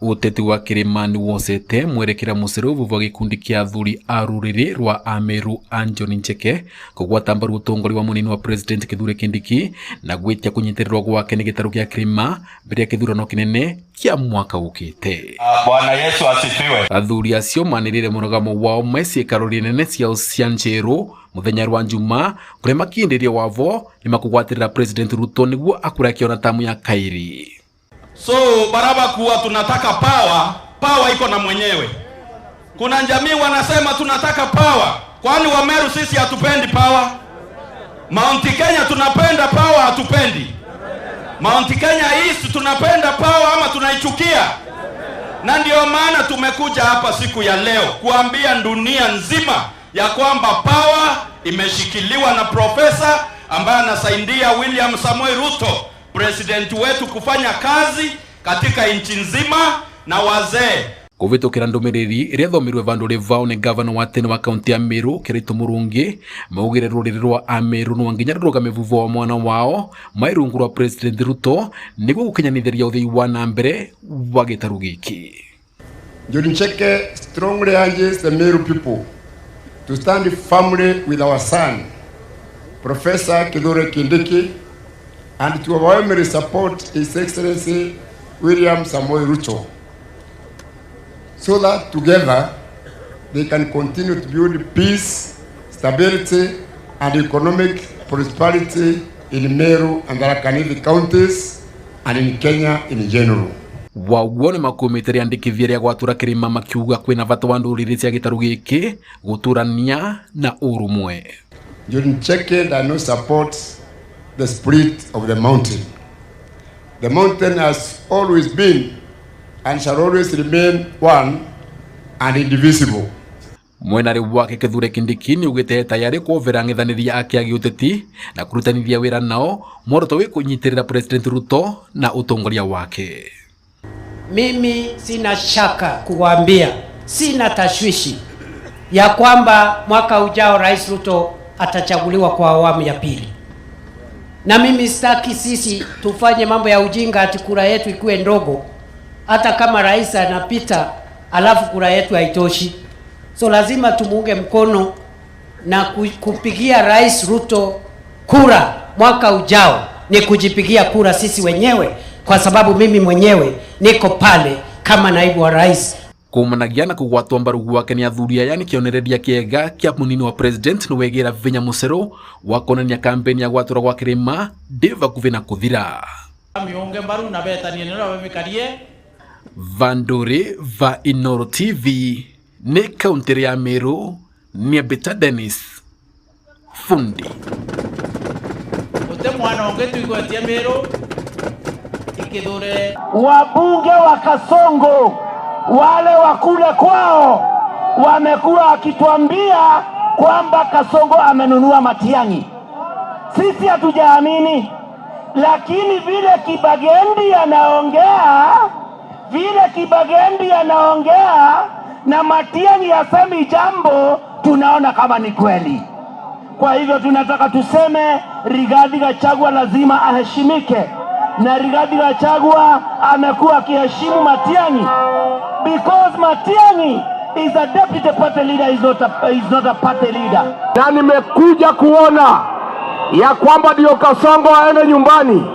Uteti wa kirima ni wosete mwerekera museru vuva gikundi kia athuri a ruriri rwa Ameru Anjoni Ncheke kugwata mbaru utongoria wa munini wa President Kithure Kindiki na gwitia kunyitirirwa gwake ni gitaru kia kirima mbere ya kithurano kinene kia mwaka ukite. Bwana Yesu asifiwe. Athuri acio manirire murugamo wao me ciikaro nene ciao cia njeru muthenya rwa njuma kuria makindirie wavo ni makugwatirira President Ruto niguo akure akiona tamu ya kairi. So baraba kuwa tunataka power, power iko na mwenyewe. Kuna jamii wanasema tunataka power, kwani Wameru sisi hatupendi power? Mount Kenya tunapenda power, hatupendi? Mount Kenya East tunapenda power ama tunaichukia? Na ndio maana tumekuja hapa siku ya leo kuambia dunia nzima ya kwamba power imeshikiliwa na profesa ambaye anasaidia William Samoei Ruto, president wetu, kufanya kazi katika nchi nzima na wazee. Kuvitukira ndumiriri iria thomirwe vandu rivao ni gavana wa tene wa kaunti ya Meru Kiraitu Murungi maugire ruriri rwa Ameru no nginya rurugame vuvo wa mwana wao mai rungu rwa President Ruto niguo gukinyanithiria uthii wa na mbere wa gitaru giki. Njuri Ncheke strongly urges the Meru people to stand firmly with our son, Professor Kithure Kindiki, and to overwhelmingly support His Excellency William Samoei Ruto, so that together they can continue to build peace, stability, and economic prosperity in Meru and Tharaka Nithi counties and in Kenya in general. Wauguo nĩ makumĩte rĩandĩkithia rĩa gwatura kĩrĩma makiuga kwĩna bata wa ndũrĩrĩ cia gĩtarũ gĩkĩ gũtũrania na ũrũmwe. Njuri Ncheke does not support the split of the mountain. The mountain has always been and shall always remain one and indivisible. Mwena rĩu wake Kithure Kindiki nĩ augĩte tayarĩ kuovera ng'ethanĩri ake a gĩũteti na kũrutanithia wĩra nao muoroto wĩ kũnyitĩrĩra President Ruto na ũtongoria wake. Mimi sina shaka kuwaambia, sina tashwishi ya kwamba mwaka ujao Rais Ruto atachaguliwa kwa awamu ya pili, na mimi sitaki sisi tufanye mambo ya ujinga ati kura yetu ikuwe ndogo, hata kama rais anapita alafu kura yetu haitoshi. So lazima tumuunge mkono na kupigia Rais Ruto kura mwaka ujao ni kujipigia kura sisi wenyewe, kwa sababu mimi mwenyewe niko pale kama naibu wa rais. Kumanagia na kugwatwo mbaru gwake ni athuri aya ni kionereria kiega kia munini wa president ni wegira vinya mucero wa kuonania kampeni ya gwatura gwa kirima ndi vakuvi na kuthira. Miunge mbaru na betanie nä bamikarie. Vanduri va Inoro TV ni kaunti ya Meru ni Beta Dennis Fundi. Gute mwana å ngä tuigwetie mä rå ikithure. Wabunge wa Kasongo wale wa kule kwao wamekuwa wakituambia kwamba Kasongo amenunua Matiang'i. Sisi hatujaamini, lakini vile Kibagendi anaongea, vile Kibagendi anaongea na Matiang'i hasemi jambo, tunaona kama ni kweli. Kwa hivyo tunataka tuseme Rigathi Gachagua lazima aheshimike, na Rigathi Gachagua amekuwa akiheshimu Matiang'i because Matiang'i is a deputy party leader, is not a party leader. Na nimekuja kuona ya kwamba ndio Kasongo aende nyumbani,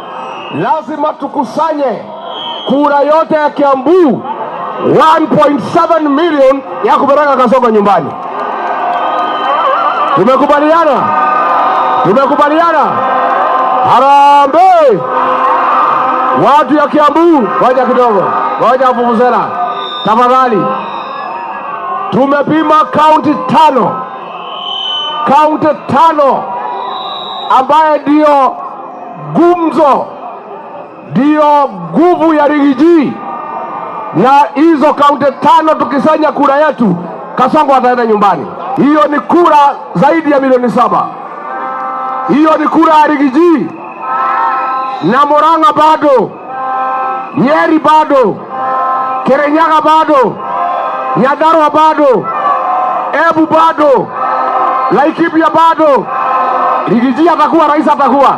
lazima tukusanye kura yote ya Kiambu 1.7 million ya kupeleka Kasongo nyumbani. Tumekubaliana? Tumekubaliana? Harambee! Watu ya Kiambu, ngoja kidogo, ngoja vuvuzela, tafadhali. Tumepima kaunti tano, kaunti tano ambaye ndiyo gumzo, ndiyo nguvu ya Riggy G, na hizo kaunti tano tukisanya kura yetu, Kasongo ataenda nyumbani. Hiyo ni kura zaidi ya milioni 7. Hiyo ni kura ya Riggy G na Murang'a bado, Nyeri bado, Kirinyaga bado, Nyandarua bado, Embu bado, Laikipia bado. Riggy G atakuwa rais, atakuwa